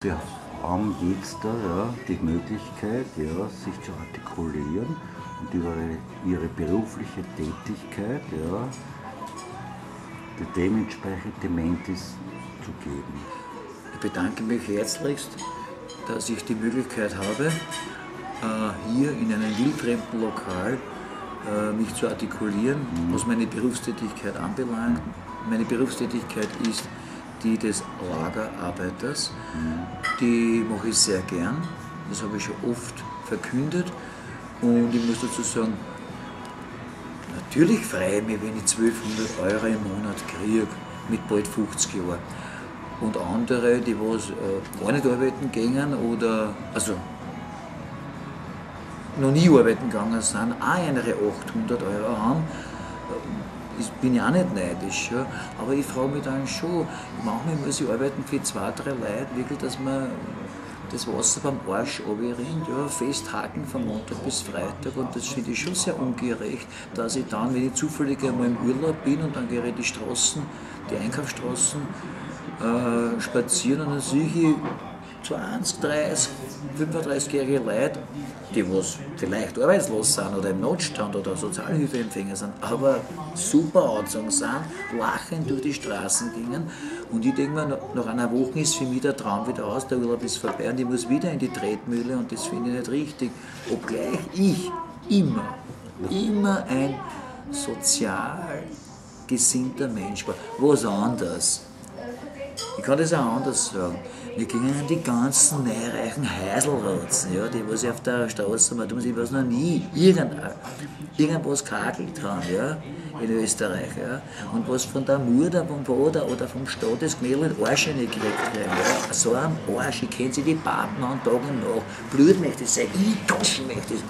Wir haben jetzt da, ja, die Möglichkeit, ja, sich zu artikulieren und über ihre berufliche Tätigkeit, ja, die dementsprechend Dementis zu geben. Ich bedanke mich herzlichst, dass ich die Möglichkeit habe, hier in einem wildfremden Lokal mich zu artikulieren, was meine Berufstätigkeit anbelangt. Meine Berufstätigkeit ist die des Lagerarbeiters. Die mache ich sehr gern, das habe ich schon oft verkündet. Und ich muss dazu sagen, natürlich freue ich mich, wenn ich 1200 Euro im Monat kriege, mit bald 50 Jahren. Und andere, die was gar nicht arbeiten gingen oder also noch nie arbeiten gegangen sind, auch ihre 800 Euro haben, ich bin ja auch nicht neidisch, ja. Aber ich frage mich dann schon, manchmal muss ich arbeiten für 2, 3 Leute, wirklich, dass man das Wasser beim Arsch runterrinnt, ja, festhaken von Montag bis Freitag, und das finde ich schon sehr ungerecht, dass ich dann, wenn ich zufällig einmal im Urlaub bin und dann gehe ich die Straßen, die Einkaufsstraßen spazieren und dann sehe ich 20, 30, 35-jährige Leute, die was vielleicht arbeitslos sind oder im Notstand oder Sozialhilfeempfänger sind, aber super angezogen sind, lachend durch die Straßen gingen. Und ich denke mir, nach einer Woche ist für mich der Traum wieder aus, der Urlaub ist vorbei und ich muss wieder in die Tretmühle, und das finde ich nicht richtig. Obgleich ich immer ein sozial gesinnter Mensch war. Was anderes. Ich kann das auch anders sagen. Wir gingen an die ganzen neureichen Heiselrotzen, ja, die was auf der Straße mal tun, die was noch nie irgendwas kakelt haben, ja, in Österreich. Ja, und was von der Mutter, vom Vater oder vom Staat das Mädel in den Arsch reingekriegt haben. Ja. So am Arsch, ich kenn sie die Papen an Tag und Nacht. Blöd möchte ich sein, ich Goschen möchte ich sein.